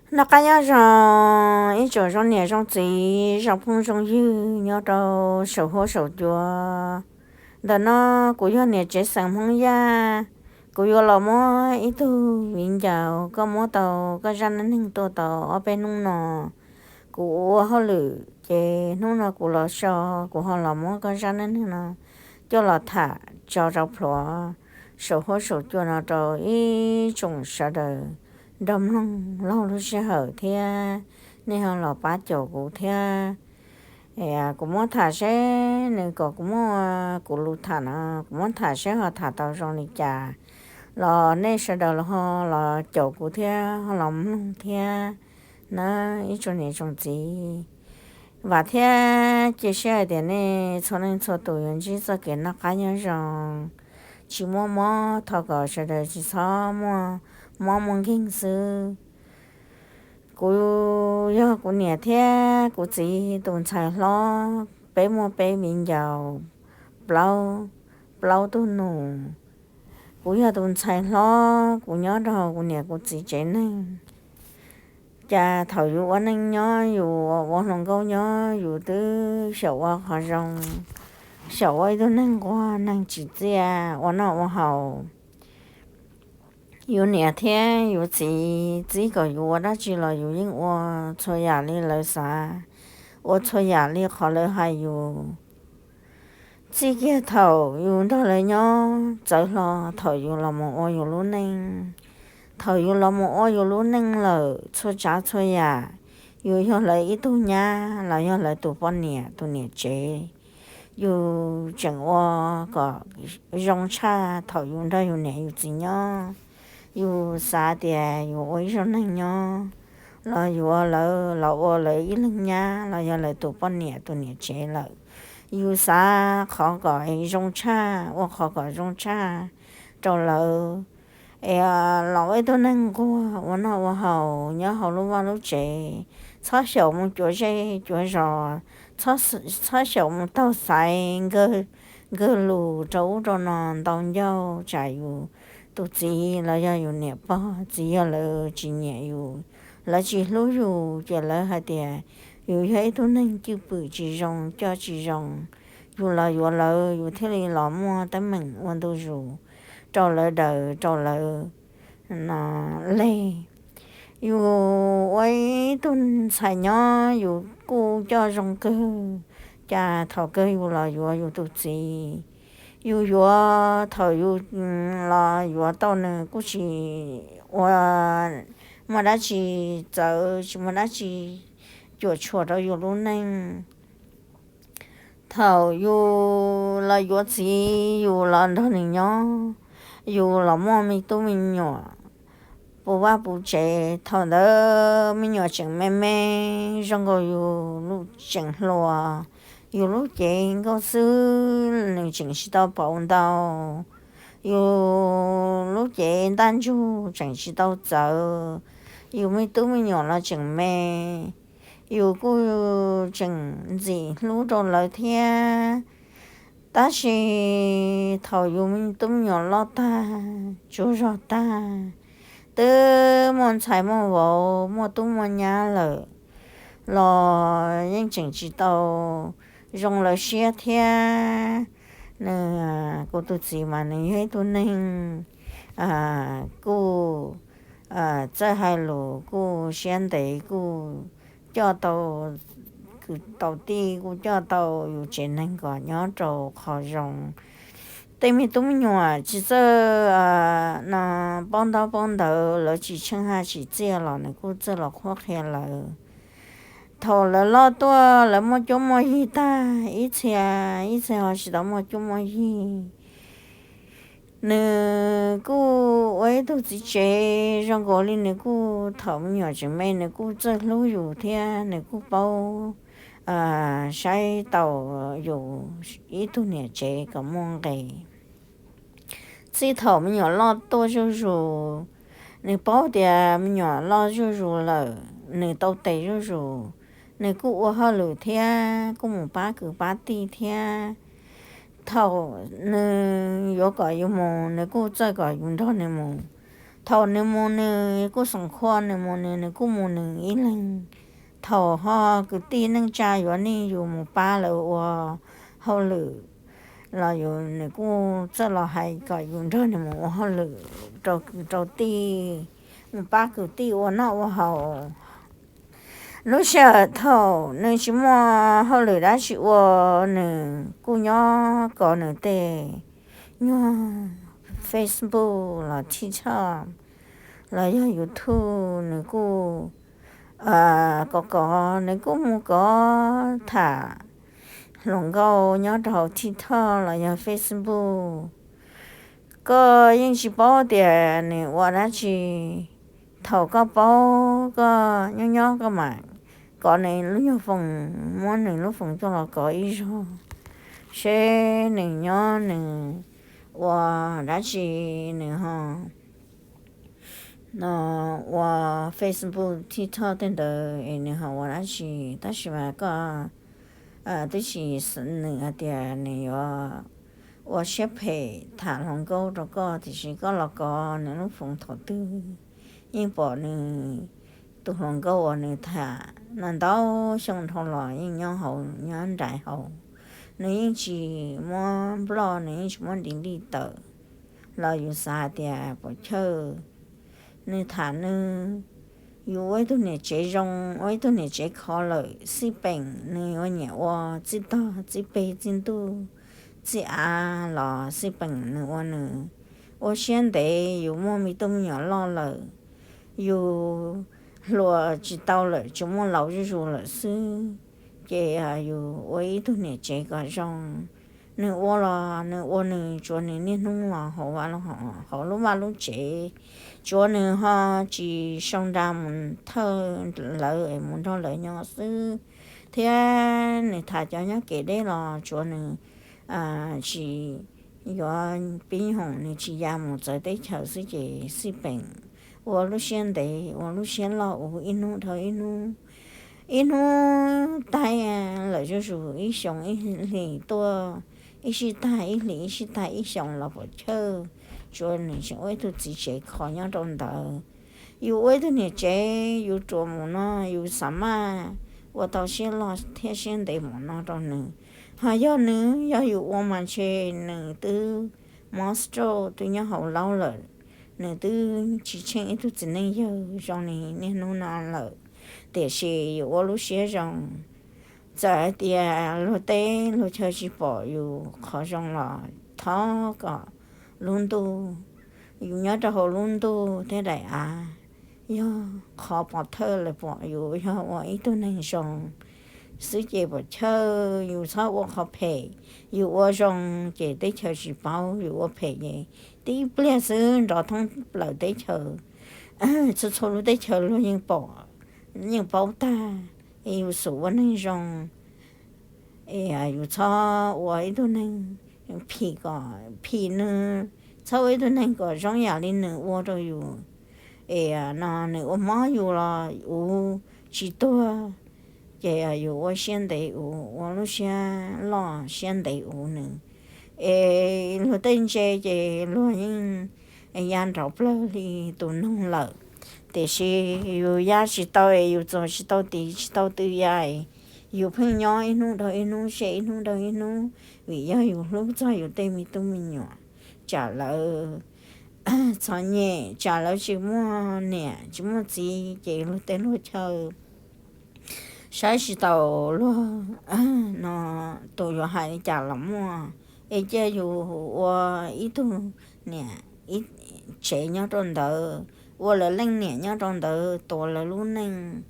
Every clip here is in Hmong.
Noj qab nyob zoo ib tsoom zoo niam zoo txiv zoo phooj zoo ywg nyob rau saum huab saum cua. Ntawm no kuv yog niam tsev xeem Hmoob Yaj. Kuv yuav los muab ib tug viv ncaus koj muab tau koj zaj neej neeg tuaj tau ob peb hnub no. Kuv ua hauj lwm ces hnub no kuv los so, kuv ho los muab koj zaj neej neeg no coj los tham tso rau plhuav saum huab saum cua no rau ib tsoom sawv daws nrog mloog laug lub sij hawm thiab nej ho los pab caum kuv thiab. Kuv muab tham seb nws kom kuv muab kuv lus tham no, kuv muab tham seb ho tham tau zoo li cas los nej sawv daws los ho los caum kuv thiab ho los mloog thiab na ib tsoom niam tsoom txiv. Vam thiab cia siab hais tias nej txhua leej txhua tus yuav ntsib txoj kev noj qab nyob zoo, tsis muaj mob, thov kom sawv daws tsis txhob muaj mob muaj nkeeg xwb. Kuv yog kuv niam thiab kuv txiv tus ntxhais hlob, peb muaj peb viv ncaus, plaub, plaub tug nus. Kuv yog tus ntxhais hlob, kuv nyob rau kuv niam kuv txiv tsev neeg. Cas thaum yus ua neej nyob, yus ua hluas nkauj nyob, yus twb xyaum ua qhov zoo, xyaum ua ib tug neeg nquag neeg tsim txiaj ua noj ua haus. Yus niam thiab yus txiv txib kom yus ua dab tsi los yus yeej ua txhua yam li lawv xav, ua txhua yam li qhov lawv hais yus. Txij kiag thaum yus nrog lawv nyob txawv hlo thaum yus los mus ua yus lub neej. Thaum yus los mus ua yus lub neej lawm, txhua tsav txhua yam, yus yog lawv ib tug nyab los yog lawv tus poj niam tus niam tsev, yus tseem ua kom zoo tshaj thaum yus nrog yus niam yus txiv nyob. Yus xav tias yus ua ib zaug neeg nyob los yuav lawv los ua lawv ib leeg nyab los yog lawv tus poj niam tus niam tsev lawm. Yus xav qhov kom zoo tshaj, ua qhov kom zoo tshaj rau lawv. Es los ua ib tug neeg nquag ua noj ua haus nyob hauv lub vaj lub tsev, txhob xyaum mus cuav zej cuav zos, txhob xyaum mus taug xaiv nkawg lus rau ub rau no ntau ncauj, tsam yus tus txiv los yog yus niam pog txiv yog lawv tsis nyiam yus, lawv tsis hlub yus ces lawv hais tias yus yog ib tug neeg cwj pwm tsis zoo coj tsis zoo. Yus los yuav lawv yus thiaj li los muaj teeb meem ua ntu zus rau lawv daws rau lawv no leg. Yus ua ib tug ntxhais nyob yus kuj coj zoo kawg, cas thaum kawg yus los yuav yus tus txiv. Yus yuav thaum yus los yuav tau nws kuj tsis ua muaj dab tsi txawv, tsis muaj dab tsi cuam tshuam rau yus lub neej. Thaum yus los yuav txiv yus los nrog nws nyob, yus los muaj me tub me nyuam puv vaj puv tsev. Thaum ntawd me nyuam tseem me me zoo nkaus yus lub tseem hluas, yus lub cev nkauj xwb nws tseem tsis tau pauv ntau, yus lub cev ntaj ntsug tseem tsis tau txawv, yus me tub me nyuam los tseem me, yus kuj tseem ntxim hlub rau lawv thiab. Tab sis thaum yus me tub me nyuam loj tag tsuag zog tag, twb muaj ntxhais muaj vauv muaj tub muaj nyab lawm los yeej tseem tsis tau zoo lawv siab thiab. Nws, kuv tus txiv mas nws yog ib tug neeg kuj txawj hais lus, kuj siab ntev, kuj coj tau kwv tau tij, kuj coj tau yus tsev neeg kom nyob rau qhov zoo. Tej me tub me nyuam tsis txawj no paub ntaub paub ntawv, lawv tsis tsheej haj tsis txiaj los nws kuj txawj los qhuab qhia lawv. Thaum lawv loj tuaj lawv muaj cuab muaj yig tag, ib txhia, ib txhia ho tsis tau muaj cuab muaj yig. Nws kuj ua ib tug txiv tsev zoo nkaus li nws kuj thaum me nyuam tseem me nws kuj txawj hlub yus thiab nws kuj paub saib taus yus ib tug niam tsev kom muaj nqis. Txij thaum me nyuam loj tuaj zuj zus, nws paub tias me nyuam loj zuj zus lawm, nws tau tes zuj zus, nws kuj ua hauj lwm thiab kuj mus pab kwv pab tij thiab. Thaum nws yuav kom yus mus nws kuj txawj kom yus nrog nws mus. Thaum nws mus nws kuj xoom khua, nws mus nws, nws kuj mus nws ib leeg. Thaum ho kwv tij neej tsa yuav nej yus mus pab lawv ua hauj lwm los yus, nws kuj txawj los hais kom yus nrog nws mus ua hauj lwm rau kwv rau tij, mus pab kwv tij ua noj ua haus. Lub sij hawm thaum nws tsis muaj hauj lwm dab tsi ua, nws kuj nyob kov nws tej nyuag Facebook los TikTok los yog YouTube, nws kuj kov kov, nws kuj mus kov tham hluas nkauj nyob rau hauv TikTok los yog Facebook. Koj yeej tsis paub tias nws ua dab tsi. Thaum koj paub, koj nyob nyob koj mam kov nws lub nyuag foos, muab nws lub foos coj los kov ib zaug, seb nws nyob nws ua dab tsi, nws ho no ua Facebook, TikTok tej ntawd es nws ho ua dab tsi. Tab sis mas koj twb tsis xav nws hais tias nws yuav ua siab phem tham hluas nkauj rau koj, tiam sis koj los kov nws lub foos thaum twg yeej pom nws tus hluas nkauj uas nws tham no ntau xyoo dhau los yeej nyob hauv, nyob nraim hauv. Nws yeej tsis muab block, nws yeej tsis muab delete tawm, los yus xav hais tias puas chawj. Nws tham nws, yus ua ib tug niam tsev zoo, ua ib tug niam tsev khov lawm, xij peem nws yuav nyiam ua txij tog txij peg txij ntuj txij av los xij peem nws ua nws. Ua siab ntev, yus muaj me tub me nyuam loj lawm, yus hluas tsis tau lawm, tsis muaj laus zuj zus lawm xwb, ces yus ua ib tug niam tsev kom zoo. Nws ua los nws ua nws, tsuav nws niaj hnub los hauv, hauv lub vaj lub tsev, tsuav nws ho tsis sau nra mus thawj lawv es mus nrog lawv nyob xwb, thiab nws tham cov nyob kev deb los tsuav nws tsis yuav pib hoom, nws tsis ya mus txawv teb chaws xwb ces xij peem ua lub siab ntev, ua lub siab loj, ua ib hnub dhau ib hnub, ib hnub tag lawm zuj zus, ib xyoo ib hlis tuaj, ib sij tag ib hlis, ib sij tag ib xyoo los puas chawj. Tsuav nws tseem ua ib tug txiv tsev khov nyob rau ntawd. Yus ua ib tug niam tsev, yus ruam mus no, yus xav maj ua tau siab loj thiab siab ntev mus no rau nws. Ho yog nws, yog yus ua mas ntshe nws twb mob stroke, twb nyob hauv laub lawm, nws twb tsis tsheej ib tug txiv neej yawg zoo li niaj hnub no lawm. Tiam sis yus ua lub siab zoo, txawm hais tias luag teb luag chaw tsis pom yus qhov zoo los thov kom lub ntuj, yus nyob rau hauv lub ntuj thiab daim av, yog qhov pov thawj lawv pom yus yog ua ib tug neeg zoo xwb ces puas chawj. Yus txhob ua qhov phem, yus ua zoo ces teb chaws tsis paub, yus ua phem ces tib pliag xwb nrov thoob plaws teb chaws, txhua txhua lub teb chaws luag yeej pom, yeej paub tag, es yus xub ua neeg zoo. Es yus txhob ua ib tug neeg phim kom, phim nws, txhob ua ib tug neeg kom zoo yam li nws ua rau yus. Es no nws ua mob yus los yus tsis tuag, ces yus ua siab ntev, yus ua lub siab loj siab ntev yus nws. Es luag tej ntse ces luag yeej ya nrov plawg li tus noog lawm. Tiam sis yus ya tsis tau es yus txuas tsis tau tiv tsis tau tw ya, yus pheej nyob ib hnub dhau ib hnub, seb ib hnub dhau ib hnub, vim yog yus hlub txog yus tej me tub me nyuam, tsam lawv txom nyem, tsam lawv tsis muaj niam tsis muaj txiv ces luag tej luag chaw saib tsis taus luag no, tus yuav hais li cas los muaj. Es cia yus ua ib tug niam ib tsev nyob rau ntawd, ua lawv leej niam nyob rau ntawd, tuav lawv lub neej,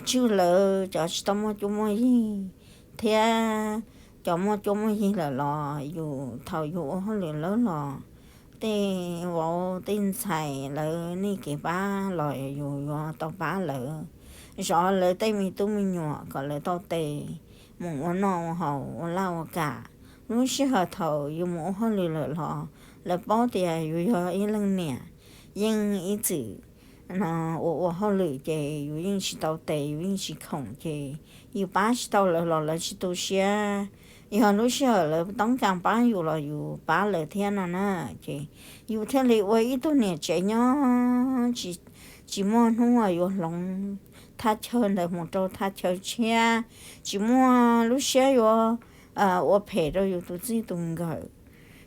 tswj lawv cov tsis tau muaj cuab muaj yig, thiab cov muaj cuab muaj yig lawm los yus thaum yus ua hauj lwm lawm los tej vauv tej ntxhais lawv nej kev pab los yus yuav tau pab lawv, zov lawv tej me tub me nyuam kom lawv tau tes mus ua noj ua haus ua laj ua kam. Lub sij hawm thaum yus mus ua hauj lwm lawm los lawv paub tias yus yog ib leej niam yeej ib txwm no ua ua hauj lwm ces yus yeej tsis tau tes, yus yeej tsis khoom ces yus pab tsis tau lawv los lawv tsis tu siab. yog lub sij hawm lawv toob kas pab yus los yus pab lawv thiab no na. Ces yus thiaj li ua ib tug niam tsev nyob tsis muaj hnub uas yuav hloov thaj chaw ntawd mus rau thaj chaw tshiab, tsis muaj lub siab yuav ua phem rau yus tus txij tus nkawm.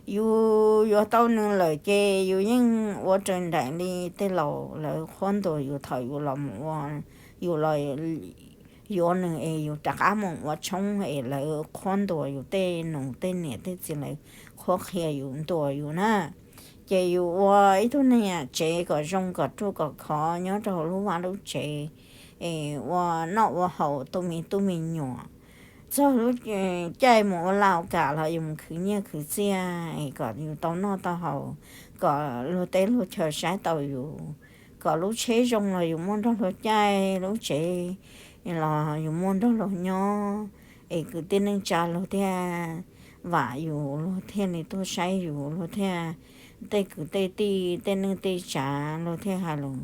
Yus yuav tau nws lawm ces yus yeej ua raws nraim li tej laus lawv qhuab ntuas yus thaum yus los mus ua, yus los yuav nws es yus rov qab mus ua tshoob es lawv qhuab ntuas yus, tej nus tej niam tej txiv lawv qhuab qhia yus ntuas yus na. Ces yus ua ib tug niam tsev kom zoo kom ruaj kom khov nyob rau hauv lub vaj lub tsev, es ua noj ua haus tu me tub me nyuam. Txog lub caij mus ua lau kam los yus mus khwv nyiaj khwv txiaj es kom yus tau noj tau haus, kom luag teb luag chaw saib tau yus, kom lub tsheb zoo los yus muaj nrog luag caij, lub tsev los yus muaj nrog luag nyob, es kwv tij neej tsa luag thiaj vam yus, luag thiaj li tuaj saib yus, luag thiaj, tej kwv tej tij tej neej tej tsav luag thiaj hais lus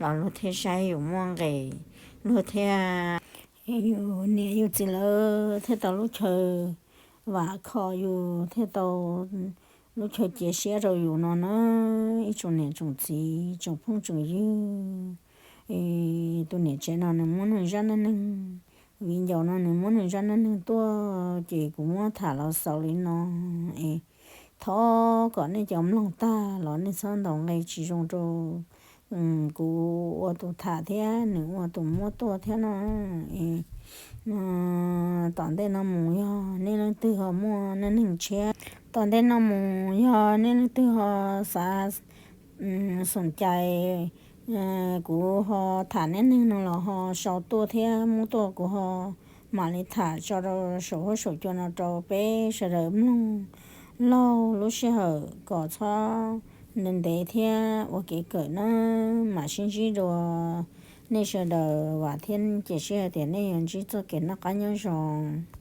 los luag thiaj saib yus muaj nqis, luag thiaj, yus niam yus txiv lawv thiaj tau lub chaw vam khom yus, thiaj tau lub chaw cia siab rau yus no na. Ib tsoom niam tsoom txiv tsoom phooj tsoom ywg, tus niam tsev no nws muab nws zaj neej neeg, viv ncaus no nws muab nws zaj neej neeg tuaj ces kuv muab tham los xaus li no es thov kom nej cov mloog tag los nej txhob ntaus nqe tsis zoo rau kuv ua tus tham thiab nws ua tus muab tuaj thiab no. Tom ntej no mus yog nej leej twg ho muaj neej neeg tshiab, tom ntej no mus yog nej leej twg ho xav xoom cai kuv ho tham neej neeg no los ho sau tuaj thiab muab tuaj kuv ho mam li tham tso rau saum huab saum cua no rau peb sawv daws mloog laug lub sij hawm kom txhob ntev ntev thiab ua kev kawm na. Mam sib ntsib dua nej sawv daws, vam thiab cia siab hais tias nej yuav ntsib txoj kev noj qab nyob zoo.